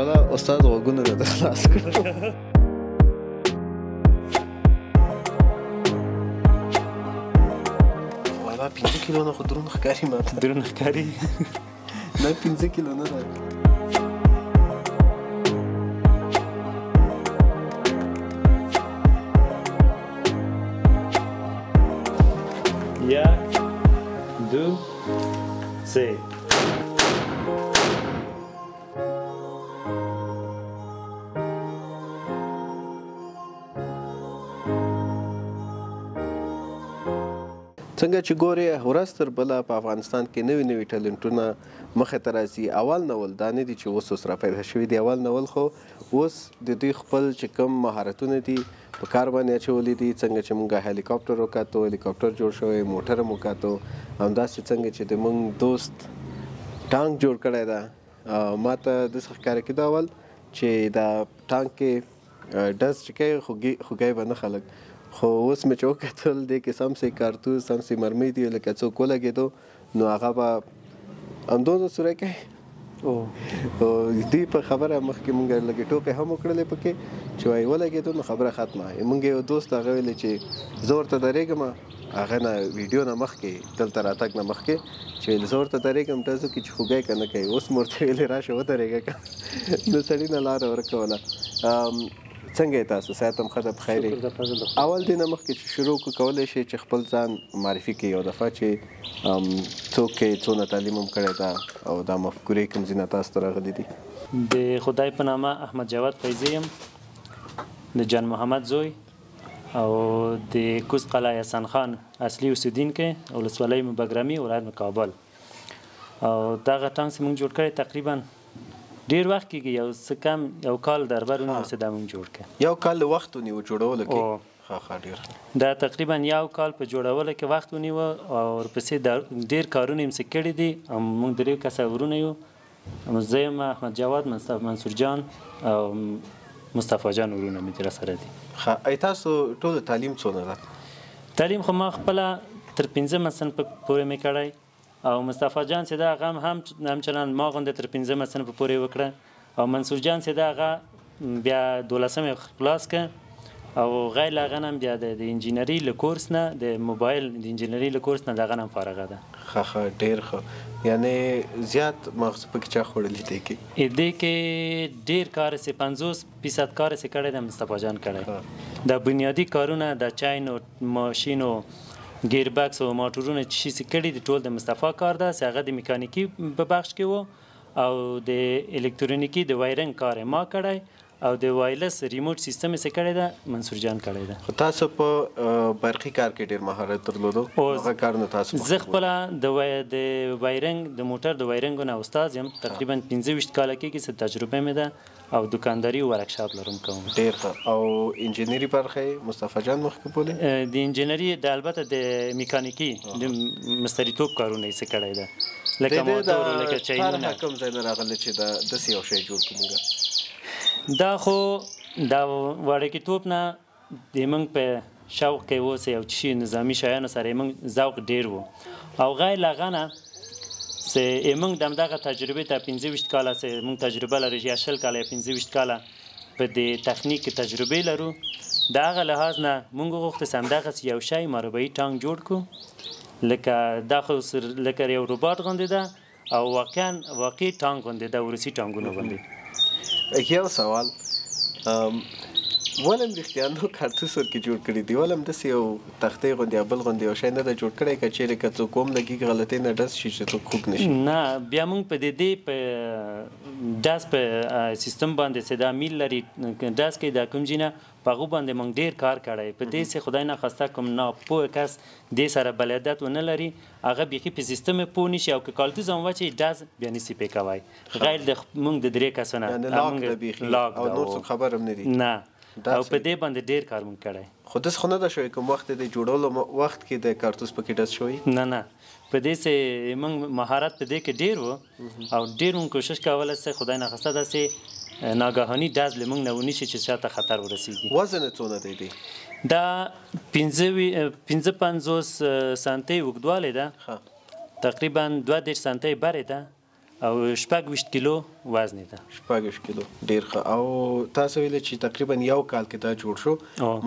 والا استاد غوږونه نه خلاص کړو. والا 5 کیلو نه خو درون ښکاري ماته. درون ښکاري؟ نه 5 کیلو نه ده. یک، دو، سه. څنګه چې ګورې ورځ تر بله په افغانستان کې نوي نوي ټالنټونه مخې ته راځي. اول نول دا نه دي چې اوس اوس را پیدا شوي دي، اول نول خو اوس د دوی خپل چې کوم مهارتونه دي په کار باندې اچولي دي. څنګه چې مونږ هلیکاپټر وکاتو، هلیکاپټر جوړ شوی، موټر هم وکاتو، همداسې څنګه چې د مونږ دوست ټانک جوړ کړی ده. ما ته داسې ښکاره کېده اول چې دا ټانک کې ډز چې کوي خوږی به نه خلک، خو اوس مې چې وکتل دې کې سم سي کارتوس سم سي مرمۍ دي، لکه څوک ولګېدو نو هغه به همدومره سوری کوي. دوی په خبره مخکې مونږ لږې ټوقې هم وکړلې پکې چې وایي ولګېدو نو خبره ختمه. مونږ یو دوست هغه ویلې چې زه ورته درېږم، هغه نه ویډیو نه مخکې دلته راتګ نه مخکې چې ویل زه ورته درېږم ډزو کې چې خوږی که نه کوي. اوس مې ورته ویلې راشه ودرېږه که نو سړي نه لاره ورکوله. څنګه یې تاسو؟ صحت هم ښه ده؟ په خیر یې؟ اول دې نه مخکې چې شروع کړو کولی شئ چې خپل ځان معرفي کړئ یو دفعه چې څوک یې، څونه تعلیم هم کړی ده او دا مفکورې کوم ځای نه تاسو ته راغلي دي؟ د خدای په نامه احمد جواد فیضي یم، د جان محمد زوی او د کوز قلعه حسن خان اصلي اوسېدونکی، ولسوالۍ مو بګرامي، ولایت مو کابل. او دغه ټانک چې موږ جوړ کړی تقریبا ډیر وخت کېږي، یو څه کم یو کال دربر ونیو چې دا موږ جوړ کړ. یو کال وخت ونیو جوړولو کې؟ ښه ښه، ډېر ښه. دا تقریبا یو کال په جوړولو کې وخت ونیو او ورپسې ډېر کارونه یې څه کړي دي. او موږ درې کسه ورونه یو، زه یم احمد جواد، منصور جان او مصطفی جان ورونه مې دي راسره دي. ښه، ای تاسو ټولو تعلیم څونه ده؟ تعلیم خو ما خپله تر پنځم صنف پورې مې کړی، او مصطفی جان چې ده هغه هم همچنان ما غوندې تر پنځم صنف پورې وکړه، او منصور جان چې ده هغه بیا دولسم یې خلاص کړه، او غیر له هغه نه هم بیا د انجینري له کورس نه، د موبایل د انجینري له کورس نه د هغه نه هم فارغه ده. ښه ښه، ډېر ښه. یعنې زیات مغز پکې چا خوړلي دی کې؟ دې کې ډېر کار سي 50% کار سي کړی دی مصطفی جان کړی. دا بنیادي کارونه د چاین او ماشین او گیر بکس او موټرونه چې شي کړي دي ټول د مصطفی کار ده، چې هغه د میکانیکي په بخش کې و، او د الکترونیکي د wiring کار ما کړی، او د wireless remote system یې څه کړی ده منصور جان کړی ده. خو تاسو په برقي کار کې ډېر مهارت درلودو، هغه کار نو تاسو زه خپله د wiring د موټر د wiring نه استاد یم، تقریبا 25 کاله کېږي چې تجربه مې ده، او دکانداري او ورکشاپ لرم کوم. ډېر ښه. او انجینري برخه یې مصطفی جان مخکې بولې؟ د انجینري د البته د میکانیکي د مستریتوب کارونه یې څه کړی ده، لکه موټر لکه چینونه. طرحه کوم ځای نه راغله چې دا داسې یو شی جوړ کړو موږ؟ دا خو دا وړکیتوب نه د موږ په شوق کې و چې یو چی نظامي شیانو سره موږ ذوق ډېر و، او غیر له هغه نه چې موږ د همدغه تجربې ته 25 کاله چې موږ تجربه لرو، یا 20 کاله یا 25 کاله په دې تخنیک کې تجربې لرو، د هغه لحاظ نه موږ وغوښتل چې همدغسې یو شی مربعي ټانک جوړ کړو، لکه دا خو لکه یو روباټ غوندې ده، او واقعا واقعي ټانک غوندې ده، روسي ټانکونو غوندې. یو سوال، ولم رښتیا نو کارتوس ورکې جوړ کړي دي؟ ولم داسې یو تختې غوندې یا بل غوندې یو شی نه ده جوړ کړی که چېرې که څوک وم لګېږي غلطۍ نه ډز شي چې څوک خوږ نه شي؟ نه، بیا موږ په دې په ډز په سیستم باندې چې دا میل لري ډز کوي دا کوم ځای نه، په هغو باندې موږ ډېر کار کړی. په دې چې خدای نخواسته کوم ناپوه کس دې سره بلدت ونه لري، هغه بیخي په سیستم پوه نه شي، او که کالتوز هم واچوي ډز بیا نشي پرې کوی، غیر د موږ د درې کسو نه. یعنې لاک ده بیخي، او نور څوک خبر هم نه دي؟ نه، او په دې باندې ډېر کار موږ کړی. خو داسې خو نه ده شوی کوم وخت د جوړولو وخت کې د کارتوس پکې ډز شوی؟ نه نه، په دې چې موږ مهارت په دې کې ډېر و، او ډېر موږ کوشش کوله چې خدای نخواسته داسې ناګهاني ډز له موږ نه ونه شي چې چاته خطر ورسېږي. وزن یې څونه دی دی؟ دا 55 سانتۍ اوږدوالی ده، تقریبا 32 سانتۍ برې ده، او 26 کیلو وزن ده. 26 کیلو، ډېر ښه. او تاسو ویل چې تقریبا یو کال کې دا جوړ شو،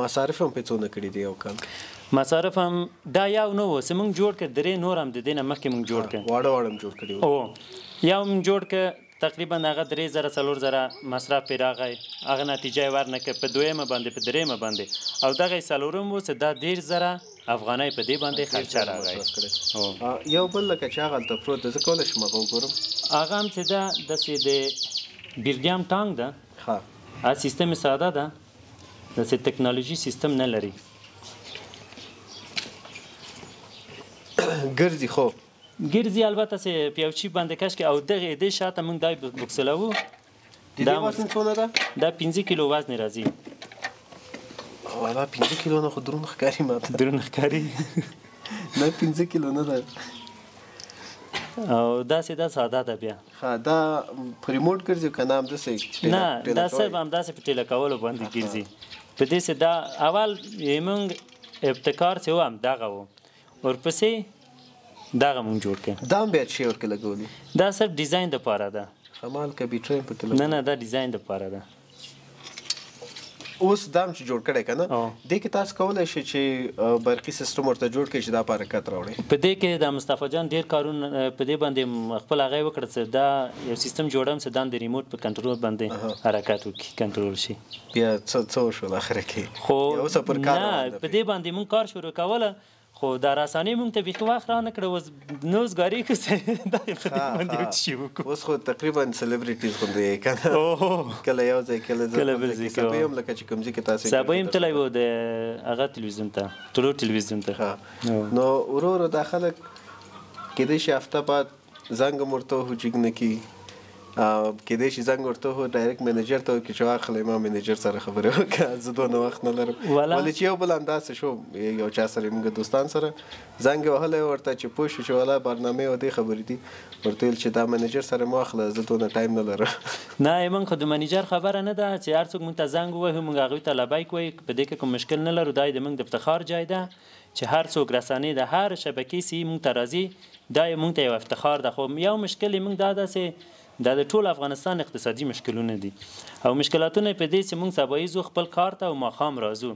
مصارف هم په څونه کړي دي یو کال؟ مصارف هم دا یو نه و چې موږ جوړ کړ، درې نور هم د دې نه مخکې موږ جوړ کړ، واړه واړه هم جوړ کړي وو. یو موږ جوړ کړ تقریبا هغه 3000 4000 مصرف پرې راغی، هغه نتیجه یې ورنه کړه په دویمه باندې په درېیمه باندې، او دغه یې څلورم و چې دا 30,000 افغانۍ په دې باندې خرچه راغی. یو بل لکه چې هغه هلته پروت دی، زه کولی شم هغه وګورم؟ هغه هم چې ده داسې د بیرګیام ټانک ده، هغه سیستم یې ساده ده، داسې تکنالوژي سیستم نه لري. ګرځي خو ګرځي البته چې په یو چیپ باندې کش کړي، او دغې دې شاته موږ دا بکسلوو. د دې وزن څونه ده؟ دا 5 کیلو وزن راځي. والا 5 کیلو نه خو درون ښکاري ماته. درون ښکاري؟ نه 5 کیلو نه ده. او داسې دا ساده ده بیا. ښه، دا په ریموټ ګرځي که نه همداسې؟ نه، دا صرف همداسې په ټیله کولو باندې ګرځي. په دې سه دا اول موږ ابتکار چې و همدغه و، ورپسې دغه مونږ جوړ کړ. دا هم بیا څه ورکې لګولي؟ دا صرف ډیزاین دپاره ده. خمال که بیټرۍ هم پکې لګولي؟ نه نه، دا ډیزاین دپاره ده. اوس دا هم چې جوړ کړی که نه، دې کې تاسو کولی شئ چې برقي سیستم ورته جوړ کړئ چې دا په حرکت راوړئ؟ په دې کې د مصطفی جان ډېر کارونه په دې باندې خپل هغه یې وکړه چې دا یو سیستم جوړوم چې دا د ریموټ په کنټرول باندې حرکت وکړي، کنټرول شي. بیا څه وشول اخره کې؟ خو نه، په دې باندې مونږ کار شروع کوله، خو دا رسانې مونږ ته بیخي وخت رانه کړه. اوس نو اوزګاري کړو چې دا یې په دې باندې یو څه شي وکړو. اوس خو تقریبا celebrities غوندې یې که نه، کله یو ځای کله بل ځای. سبا هم لکه چې کوم ځای کې تاسو سبا هم تللی و د هغه تلویزیون ته، طلوع تلویزیون ته. نو ورو ورو دا خلک کېدای شي هفته بعد زنګ هم ورته وهو جګ نه کړي، کېدای شي زنګ ورته وهو direct manager ته وکړي چې واخلئ ما منیجر سره خبرې وکړه، زه دونه وخت نه لرم. ولې چې یو بل همداسې شو، یو چا سره موږ دوستان سره زنګ یې وهلی ورته چې پوه شو چې والا برنامې او دې خبرې دي، ورته ویل چې دا منیجر سره مې واخله، زه دونه time نه لرم. نه، موږ خو د منیجر خبره نه ده چې هر څوک موږ ته زنګ ووهي موږ هغوی ته لبیک وایو، په دې کې کوم مشکل نه لرو. دا د موږ د افتخار جای ده چې هر څوک رسانې د هر شبکې سي موږ ته راځي، دا یې موږ ته یو افتخار ده. خو یو مشکل یې موږ دا ده چې دا د ټول افغانستان اقتصادي مشکلونه دي، او مشکلاتونه په دې چې موږ سبایي ځو خپل کار ته او ماښام راځو،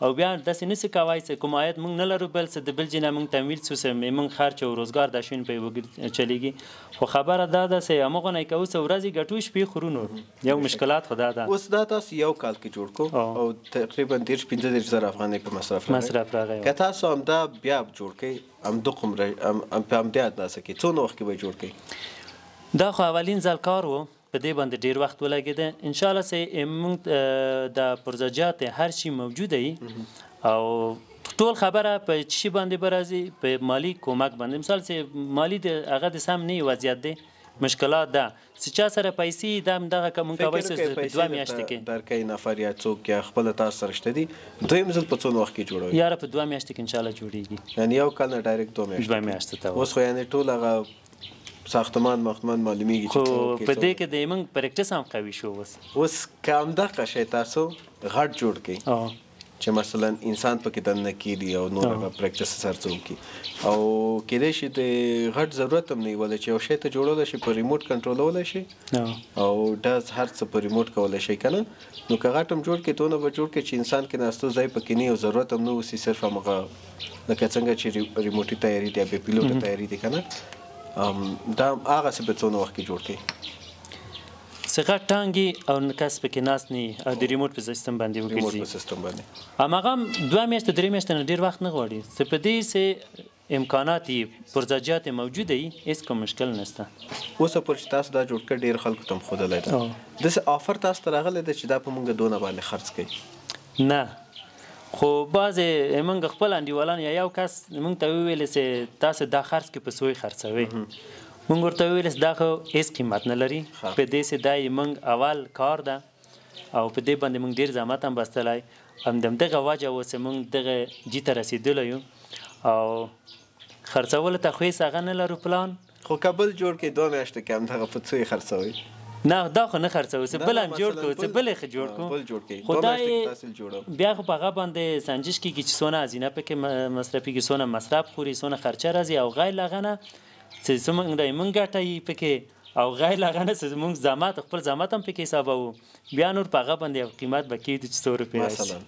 او بیا داسې نسي کوی چې کوم عاید موږ نه لرو بل څه د بل ځای نه موږ تمویل څو چې موږ خرچ او روزګار دا شیان پرې چلېږي. خو خبره دا ده چې هماغه نه کوو چې ورځې ګټو شپې خورو، نور یو مشکلات خو دا ده. اوس دا تاسو یو کال کې جوړ کړو او تقریبا 30 35 زره افغانۍ په مصرف راغی. مصرف راغی. که تاسو همدا بیا جوړ کړئ همدومره په همدې اندازه کې څونه وخت کې به یې جوړ کړئ؟ دا خو اولین ځل کار و، په دې باندې ډیر وخت ولګېده. انشاءالله چې موږ د پرزجات هر شي موجوده وي او ټول خبره په چی باندې به راځي، په مالي کومک باندې. مثال چې مالي د هغه د سم نه وضعیت دی، مشکلات ده چې چا سره پیسې دا دغه که مونږ کوی چې په 2 میاشتې کې درکوي نفر یا څوک یا خپله تاسو سره شته دي، دویم ځل په څونه وخت کې جوړوي؟ یاره په 2 میاشتې کې انشاءالله جوړېږي. یعنې یو کال نه direct 2 میاشتې؟ 2 میاشتې ته. اوس خو یعنې ټول هغه ساختمان ماختمان معلومیږي خو په دې کې د موږ practice هم قوي شو. اوس اوس که همدغه شی تاسو غټ جوړ کړئ چې مثلا انسان پکې دننه کېږي او نور هغه practice سر څه وکړي، او کېدای شي د غټ ضرورت هم نه وي، ولې چې یو شی ته جوړولی شي په ریموټ کنټرولولی شي او ډز هر څه په ریموټ کولی شي که نه، نو که غټ هم جوړ کړي دونه به جوړ کړي چې انسان کې ناستو ځای پکې نه او ضرورت هم نه اوسي، صرف همغه لکه څنګه چې ریموټي تیاري دی یا بې پیلوټه تیاري دی که نه، دا هغسې به څونه وخت کې جوړ کړي؟ چې غټ ټانګي او کس پکې ناست نه او د ریموټ په سیستم باندې وګرځي. ریموټ په سیستم باندې هماغه هم 2 میاشتې 3 میاشتې نه ډېر وخت نه غواړي، چې په دې چې امکانات یې پرزجات یې موجوده وي هېڅ کوم مشکل نشته. اوسه پورې چې تاسو دا جوړ کړ ډېر خلکو ته هم ښودلی ده، داسې offer تاسو ته راغلی دی چې دا په مونږ دونه باندې خرڅ کړئ؟ نه، خو بعضې موږ خپل انډیوالان یا یو کس موږ ته وویل چې تاسو دا خرڅ کې په څو یې خرڅوئ، موږ ورته وویل چې دا خو هېڅ قیمت نه لري، په دې چې دا یې موږ اول کار ده او په دې باندې موږ ډېر زحمت هم بستلی، هم د همدغه وجه وه چې موږ دغه جي ته رسېدلی یو او خرڅولو ته خو هېڅ هغه نه لرو پلان. خو که بل جوړ کړئ 2 میاشتې کې همدغه په څو یې خرڅوئ؟ نه، دا خو نه خرڅوو، چې بل هم جوړ کړو، چې بل یې جوړ کړو، خو دا بیا خو په هغه باندې سنجش کېږي چې څونه هزینه پکې مصرفېږي، څونه مصرف خوري، څونه خرچه راځي، او غیر له هغه نه چې څومره موږ ګټه یي پکې او غیر له هغه نه چې زموږ زحمت خپل زحمت هم پکې حسابوو، بیا نور په هغه باندې یو قیمت به کېږي چې څو روپۍ راشي، مثلا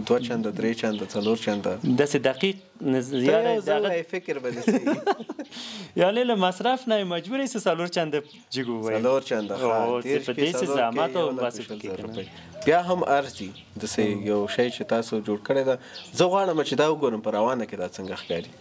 2 چنده 3 چنده 4 چنده، داسې دقیق یاره فکر به دې یعنې له مصرف نه مجبور یې چې 4 چنده جګ ووایي، 4 چنده په دې څه زحمت او بس پکې بیا هم ارزي. داسې یو شی چې تاسو جوړ کړی ده، زه غواړم چې دا وګورم په روانه کې دا څنګه ښکاري.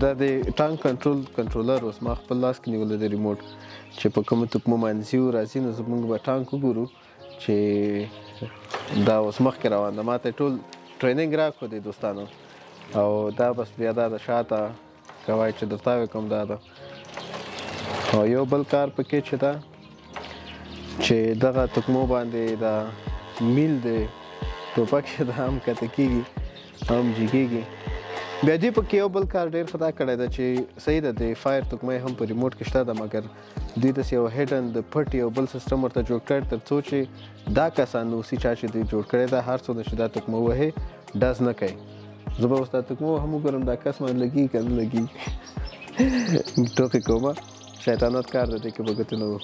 دا د ټانک کنټرولر اوس ما خپل لاس کې نیولی دی ریموټ، چې په کومو تکمو باندې ځي راځي، نو زموږ به ټانک وګورو چې دا اوس مخکې روان ده. ما ته ټول training راکړو دی دوستانو، او دا بس بیا دا د شاته کوای چې درته وکم دا ده. او یو بل کار پکې چې ده چې دغه تکمو باندې دا میل دی ټوپک چې دا هم کته کېږي هم جګېږي. بیا دوی پکې یو بل کار ډېر خطا کړی ده چې صحیح ده د fire تکمه هم په ریموټ کې شته ده، مګر دوی داسې یو hidden د پټ یو بل سیستم ورته جوړ کړی تر څو چې دا کسان اوسي چا چې دوی جوړ کړی ده هر څونه چې دا تکمه وهي ډز نه کوي. زه به اوس دا تکمه هم وګورم دا کس باندې لګېږي که نه لګېږي. ټوکې کومه، شیطانت کار دی، دې کې به ګوتې نه وهو.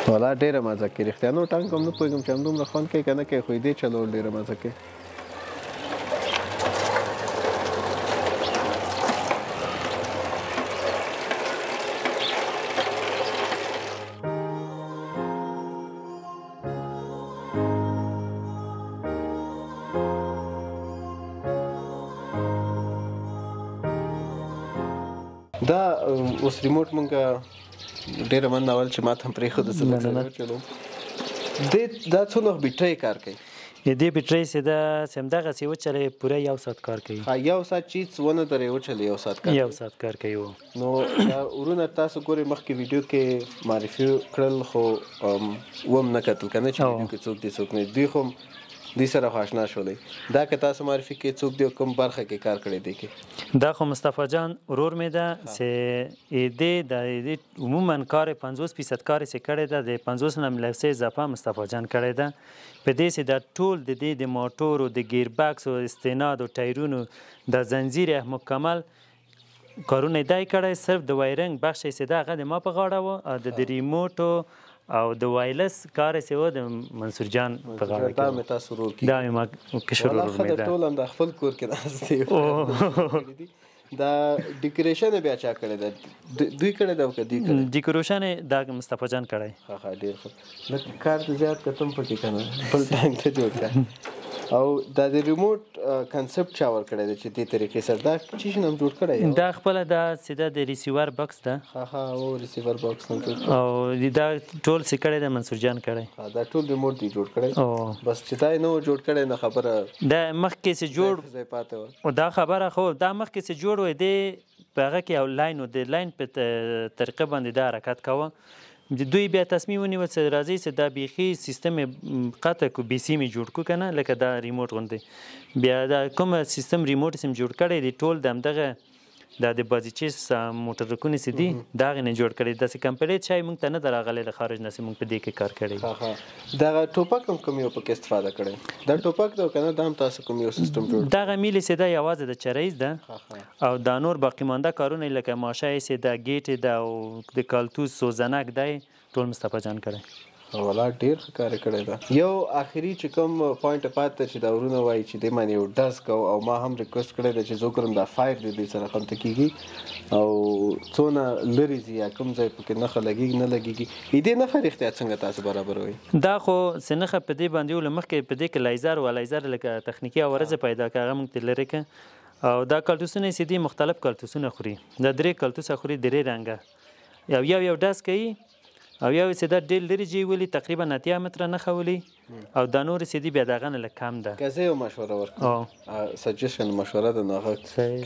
ولا ډېره مزه کوي رښتیا. نو ټانک هم نه پوهېږم چې همدومره خوند کوي که نه کوي، خو دې چلول ډېره مزه کوي. دا اوس ریموټ مونږ ډېره مننه اول چې ماته هم پرېښوده زه لږ سره وچلوم. دا څونه بیټرۍ کار کوي؟ دې بیټرۍ چې ده چې همدغسې وچلوې پوره یو ساعت کار کوي. ها، یو ساعت چې هېڅ ونه درې وچلوې یو ساعت کار کوي. یو ساعت کار کوي. نو دا ورونه تاسو ګورئ مخکې ویډیو کې معرفي کړل خو وم نه کتل که نه چې ویډیو کې څوک دی څوک نه، دوی خو دوی سره خو آشنا شولئ. دا که تاسو معرفي کې څوک دی او کوم برخه کې کار کړی دی کې؟ دا خو مصطفی جان ورور مې ده چې دې د دې عموما کار 50% کار چې کړی ده، د 50 نه لږ څه اضافه مصطفی جان کړی ده. په دې چې دا ټول د دې د موټورو د gear box او استناد او ټایرونو د زنجیر مکمل کارونه یې دی کړی. صرف د wiring بخش یې چې ده هغه د ما په غاړه و، او د ریموټو او د wireless کار یې و د منصور جان په غاړه کې. دا مې تاسو ورور کېږي؟ دا مې ما کشر ورور مې ده. ټول هم د خپل کور کې ناست دی. دا decoration بیا چا کړی ده؟ دوی کړی ده او که دوی کړی؟ decoration دا مصطفی جان کړی. ښه ښه، ډېر ښه. لږ کار دې زیات که تم پکې که نه بل ټانک ته جوړ کړه. او دا د ریموټ concept چا ورکړی دی چې دې طریقې سره دا چی شي نم جوړ کړی؟ دا خپله دا چې ده د receiver box ده. ښه ښه، او receiver box نم جوړ کړی. او دا ټول څه کړی ده منصور جان کړی. دا ټول ریموټ دی جوړ کړی. بس چې دا یې نه و جوړ کړی نه خبره دا مخکې چې جوړ ځای پاتې وه. او دا خبره خو دا مخکې چې جوړ وی دی په هغه کې یو line و، د line په طریقه باندې دا حرکت کاوه. دوی بیا تصمیم ونیو چې راځئ چې دا بیخي سیستم قطع کو، بې سیمې جوړ کو که نه، لکه دا ریموټ غوندې. بیا دا کوم سیستم ریموټ سیم جوړ کړی دی ټول د همدغه دا د بازیچې موټرکونې چې دي د هغې نه جوړ کړی. داسې complete شی موږ ته نه ده راغلی له خارج نه چې موږ په دې کې کار کړی. دغه ټوپک هم کوم یو پکې استفاده کړی؟ دا ټوپک دی که نه دا هم تاسو کوم یو سیستم جوړ؟ دغه میلې چې ده یوازې د چرایز ده، او دا نور باقي مانده کارونه لکه ماشه یې چې ده، ګیټ یې ده، او د کالتوس سوزنک دی ټول مصطفی جان کړی. ولا ډېر ښه کار یې کړی ده. یو آخري چې کوم point پاتې چې دا ورونه وایي چې دې باندې یو ډز کو، او ما هم request کړی دی چې زه وګورم دا fire دې دې سره رقم ته کېږي او څونه لرې ځي یا کوم ځای پکې نښه لګېږي نه لګېږي. دې نښه رښتیا څنګه تاسو برابروئ؟ دا خو څه نښه په دې باندې و، له مخکې په دې کې لیزر و، لیزر لکه تخنیکي عوارض پیدا کړه، هغه موږ ته لرې کړه. او دا کالتوسونه چې دي مختلف کالتوسونه خوري، دا درې کالتوسه خوري، درې رنګه، یو یو ډز کوي. او یو چې دا ډېر لرې جی ولي، تقریبا 80 متره نښه ولي، او دا نور چې دي بیا دغه نه لږ کم ده. که زه یو مشوره ورکړم، suggestion مشوره ده، نو هغه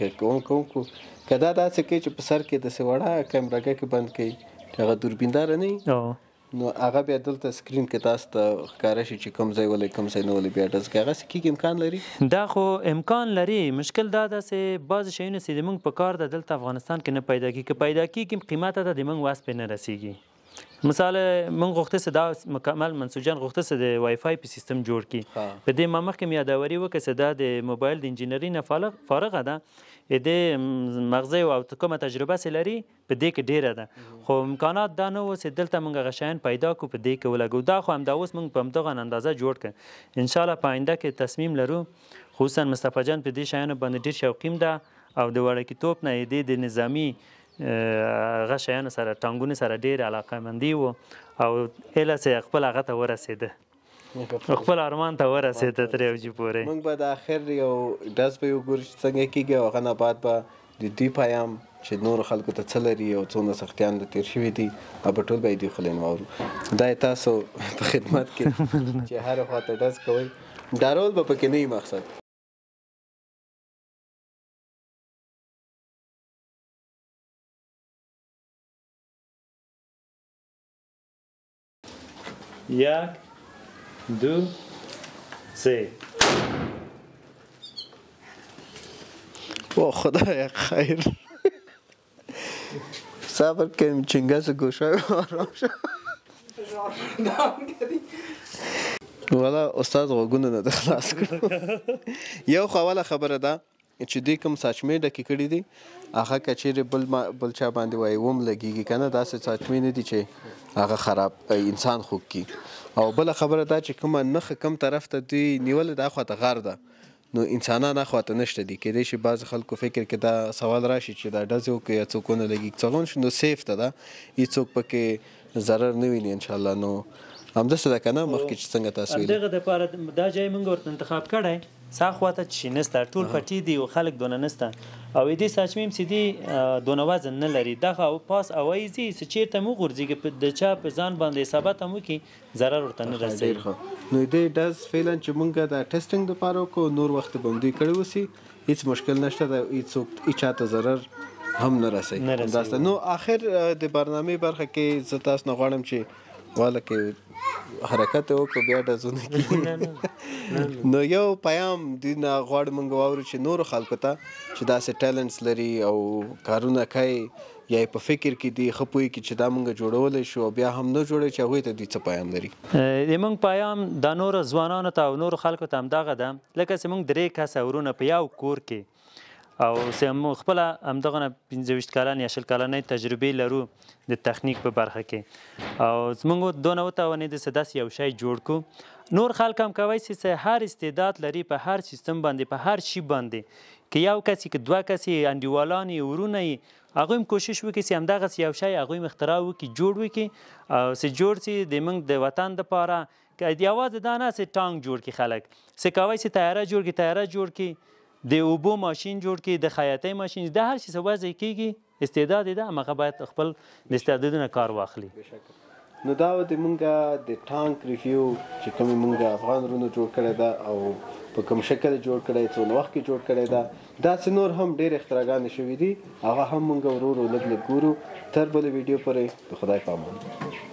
که کوم کوم کو که دا داسې کوي چې په سر کې داسې وړه کیمرهګه کې بند کوي چې هغه دوربینداره نه وي، نو هغه بیا دلته screen کې تاسو ته ښکاره شي چې کوم ځای ولې کوم ځای نه ولې بیا ډز کوي. هغسې کېږي؟ امکان لري؟ دا خو امکان لري. مشکل دا ده چې بعضې شیونه چې د موږ په کار ده دلته افغانستان کې نه پیدا کېږي، که پیدا کېږي قیمته ده د موږ وس پرې نه رسېږي. مثال موږ غوښته چې دا مکمل منسوجان غوښته چې د وای فای په سیستم جوړ کړي. په دې ما مخکې مې یادوري وکړه چې دا د موبایل د انجینري نه فارغه ده، د مغزه او کومه تجربه چې لري په دې کې ډېره ده، خو امکانات دا نه و چې دلته موږ هغه شیان پیدا کړو په دې کې ولګو. دا خو همدا اوس موږ په همدغه اندازه جوړ کړ. انشاءالله په آینده کې تصمیم لرو، خصوصا مصطفی جان په دې شیانو باندې ډېر شوقیم ده او د وړکیتوب نه یې د نظامي هغه شیانو سره ټانګونو سره ډېر علاقمندي و او هله چې خپل هغه ته ورسېده، خپل ارمان ته ورسېده تر یو جي پورې. موږ به د اخر یو ډز به یې وګورو چې څنګه کېږي، او هغه نه بعد به د دوی پیام چې نورو خلکو ته څه لري او څونه سختیان د تېر شوي دي او به ټول به یې دوی خولې نه واورو. دا یې تاسو په خدمت کې چې هرې خوا ته ډز کوئ، ډارول به پکې نه وي مقصد. یک، دو، سه. او خدای خیر. صبر کنیم چنگس گوشای آرام شد. والا استاد غوږونه نه خلاص کړو. یو خو اوله خبره ده چې دوی کوم ساچمې ډکې کړي دي، هغه که چېرې بل چا باندې وایي وم لګېږي که نه، داسې ساچمې نه دي چې هغه خراب انسان خوږ کړي. او بله خبره دا چې کومه نښه کوم طرف ته دوی نیولې ده، اخوا ته غر ده، نو انسانان اخوا ته نشته دي. کېدای شي بعضې خلکو فکر کې دا سوال راشي چې دا ډزې وکړي یا څوک ونه لګېږي، څه ونه شي، نو safe ته ده، هېڅوک پکې ضرر نه ویني انشاءالله. نو همداسې ده که نه مخکې چې څنګه تاسو ویلي؟ همدغه دپاره دا جای موږ ورته انتخاب کړی، څه خواته چې نسته، ټول پټي دي او خلک دونه نسته، او دې ساچمې هم چې دي دونه وزن نه لري، دغه پاس هوایي ځي چې چېرته هم وغورځېږي د چا په ځان باندې اصابت هم وکړي ضرر ورته نه رسوي. ډېر ښه. نو دې ډز فعلا چې موږ د testing دپاره وکړو، نور وخت به هم دوی کړی اوسي، هېڅ مشکل نشته، هېڅوک هېچا ته ضرر هم نه رسوي. همداسې. نو آخر د برنامې برخه کې زه تاسو نه غواړم چې والا کې حرکت وکړو بیا ډزونه کېږي. نو یو پیام دوی نه غواړو موږ واورو چې نورو خلکو ته چې داسې talents لري او کارونه کوي یا یې په فکر کې دي، ښه پوهېږي چې دا موږ جوړولی شو او بیا هم نه جوړوي، چې هغوی ته دوی څه پیام لري؟ زموږ پیام دا نورو ځوانانو ته او نورو خلکو ته همدغه ده، لکه چې موږ درې کسه ورونه په یو کور کې او چې موږ خپله همدغه نه 25 کلن یا 20 کلنۍ تجربې لرو د تخنیک په برخه کې، او موږ دونه وتوانېدو چې داسې یو شی جوړ کړو. نور خلک هم کوی شي چې هر استعداد لري په هر سیستم باندې په هر شي باندې، که یو کس که دوه کس یې انډیوالان یې ورونه یې، هغوی هم کوشش وکړي چې همدغسې یو شی هغوی هم اختراع وکړي، جوړ وکړي او چې جوړ شي د موږ د وطن دپاره. که یوازې دا نه چې ټانک جوړ کړي خلک، چې کوی شي طیاره جوړ کړي، طیاره جوړ کړي، د اوبو ماشین جوړ کړي، د خیاطۍ ماشین، د هر شي څه وضع کېږي استعداد یې ده، هماغه باید خپل د استعدادونه کار واخلي. نو دا و د مونږ د ټانک review چې کومې مونږ افغان ورونو جوړ کړی ده او په کوم شکل جوړ کړی، څونه وخت کې جوړ کړی ده. داسې نور هم ډېر اختراعګانې شوي دي، هغه هم مونږ ورو ورو لږ لږ ګورو. تر بلې ویډیو پورې د خدای په امان.